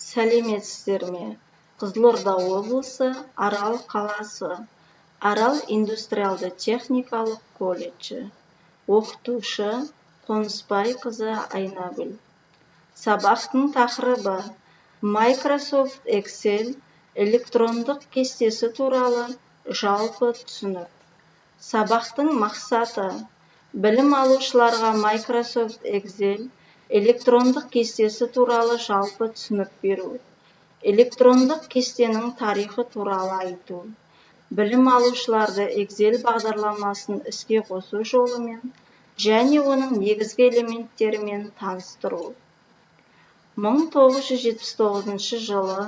Сәлеметсіздер ме! Қызылорда облысы, Арал қаласы, Арал индустриалды техникалық колледжі. Оқытушы Қонысбайқызы Айнагүл. Сабақтың тақырыбы: Microsoft Excel электрондық кестесі туралы жалпы түсінік. Сабақтың мақсаты: білім алушыларға Microsoft Excel электрондық кестесі туралы жалпы түсінік беру, электрондық кестенің тарихы туралы айту, білім алушыларды Excel бағдарламасын іске қосу жолымен және оның негізгі элементтерімен таныстыру. 1979 жылы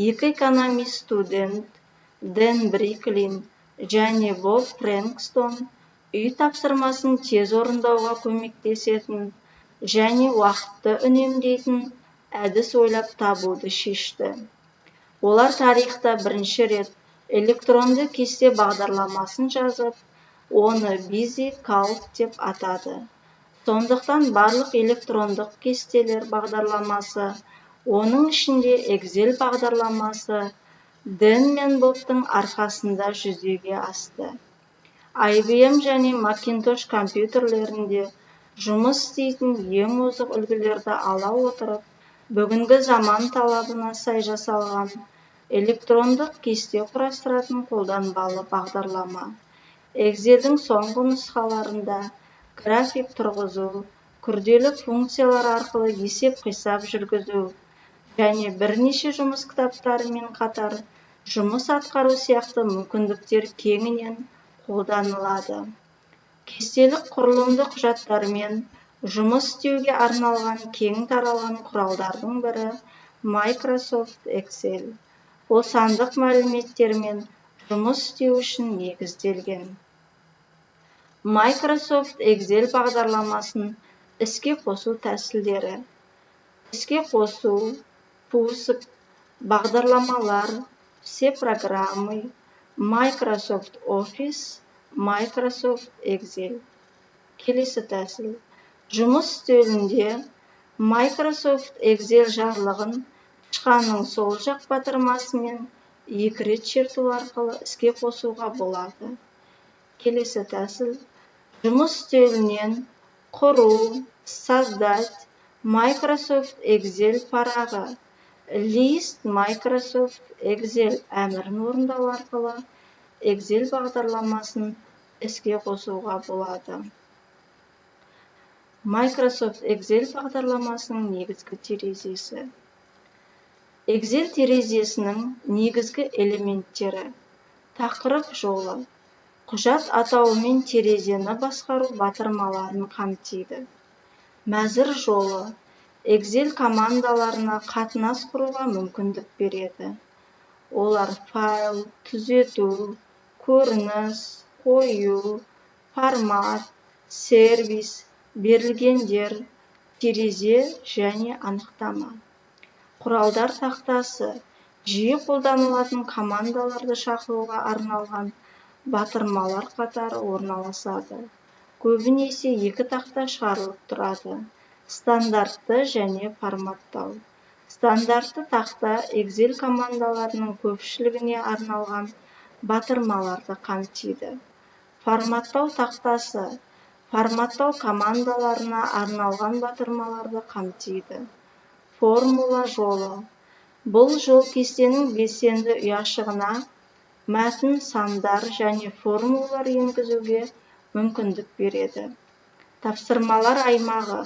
екі экономист студент Дэн Бриклин және Боб Фрэнкстон үй тапсырмасын тез орындауға көмектесетін және уақытты үнемдейтін әдіс ойлап табуды шешті. Олар тарихта бірінші рет электронды кесте бағдарламасын жазып, оны VisiCalc деп атады. Сондықтан барлық электрондық кестелер бағдарламасы, оның ішінде Excel бағдарламасы, Дэн мен Бобтың арқасында жүзеге асты. IBM және Macintosh компьютерлерінде жұмыс істейтін ең озық үлгілерді ала отырып, бүгінгі заман талабына сай жасалған электрондық кесте құрастыратын қолданбалы бағдарлама. Excel'дің соңғы нұсқаларында график тұрғызу, күрделі функциялар арқылы есеп-қисап жүргізу және бірнеше жұмыс кітаптарымен қатар жұмыс атқару сияқты мүмкіндіктер кеңінен қолданылады. Кестелік құрылымды құжаттармен жұмыс істеуге арналған кең таралған құралдардың бірі – Microsoft Excel. Ол сандық мәліметтермен жұмыс істеу үшін негізделген. Microsoft Excel бағдарламасын іске қосу тәсілдері. Іске қосу, пуск, бағдарламалар, все программы, Microsoft Office, Microsoft Excel. Келесі тәсіл: жұмыс үстелінде Microsoft Excel жарлығын тышқанның сол жақ батырмасымен екі рет шерту арқылы іске қосуға болады. Келесі тәсіл: жұмыс үстелінен құру, создать, Microsoft Excel парағы, лист Microsoft Excel әмірін орындау арқылы Excel бағдарламасын іске қосуға болады. Microsoft Excel бағдарламасының негізгі терезесі. Excel терезесінің негізгі элементтері: тақырып жолы құжат атауы мен терезені басқару батырмаларын қамтиды. Мәзір жолы Excel командаларына қатынас құруға мүмкіндік береді. Олар: файл, түзету, көрініс, қою, формат, сервис, берілгендер, терезе және анықтама. Құралдар тақтасы жиі қолданылатын командаларды шақыруға арналған батырмалар қатары орналасады. Көбінесе екі тақта шығарылып тұрады: стандартты және форматтау. Стандартты тақта Excel командаларының көпшілігіне арналған батырмаларды қамтиды. Форматтау тақтасы форматтау командаларына арналған батырмаларды қамтиды. Формула жолы: бұл жол кестенің белсенді ұяшығына мәтін, сандар және формулалар енгізуге мүмкіндік береді. Тапсырмалар аймағы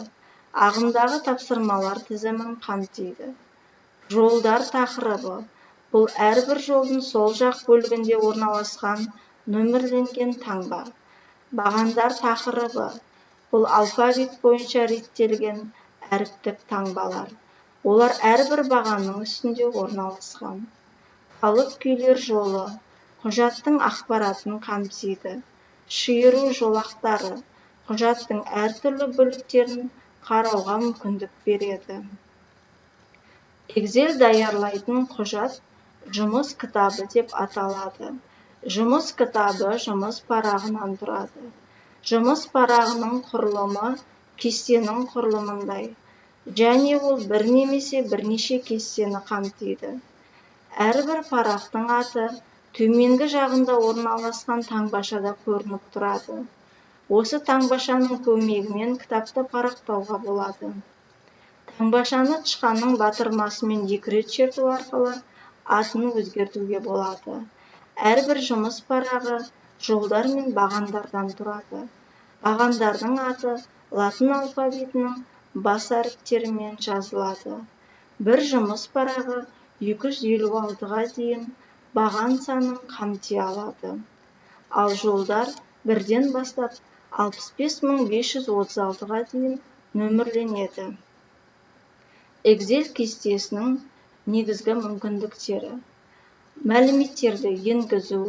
ағымдағы тапсырмалар тізімін қамтиды. Жолдар тақырыбы: бұл әрбір жолдың сол жақ бөлігінде орналасқан нөмірленген таңба. Бағандар тақырыбы: бұл алфавит бойынша реттелген әріптік таңбалар. Олар әрбір бағанның үстінде орналасқан. Қалып күйлер жолы құжаттың ақпаратын қамтиды. Шиыру жолақтары құжаттың әртүрлі бөліктерін қарауға мүмкіндік береді. Excel даярлайтын құжат жұмыс кітабы деп аталады. Жұмыс кітабы жұмыс парағынан тұрады. Жұмыс парағының құрылымы кестенің құрылымындай. Және ол бір немесе бірнеше кестені қамтиды. Әрбір парақтың аты төменгі жағында орналасқан таңбашада көрініп тұрады. Осы таңбашаның көмегімен кітапты парақтауға болады. Таңбашаны тышқанның батырмасымен екі рет шерту арқылы атын өзгертуге болады. Әрбір жұмыс парағы жолдар мен бағандардан тұрады. Бағандардың аты латын алфавитінің бас әріптерімен жазылады. Бір жұмыс парағы 256-ға дейін баған санын қамти алады, ал жолдар 1-ден бастап 65 536-ға дейін нөмірленеді. Excel кестесінің негізгі мүмкіндіктері: мәліметтерді енгізу,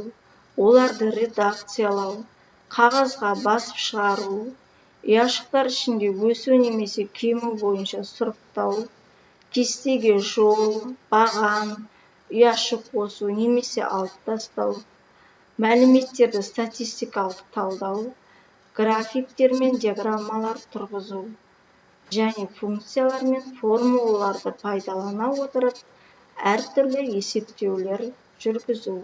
оларды редакциялау, қағазға басып шығару, ұяшықтар ішінде өсу немесе кему бойынша сұрыптау, кестеге жол, баған, ұяшық қосу немесе алып тастау, мәліметтерді статистикалық талдау, графиктер мен диаграммалар тұрғызу және функциялар мен формулаларды пайдалана отырып, әртүрлі есептеулер жүргізу.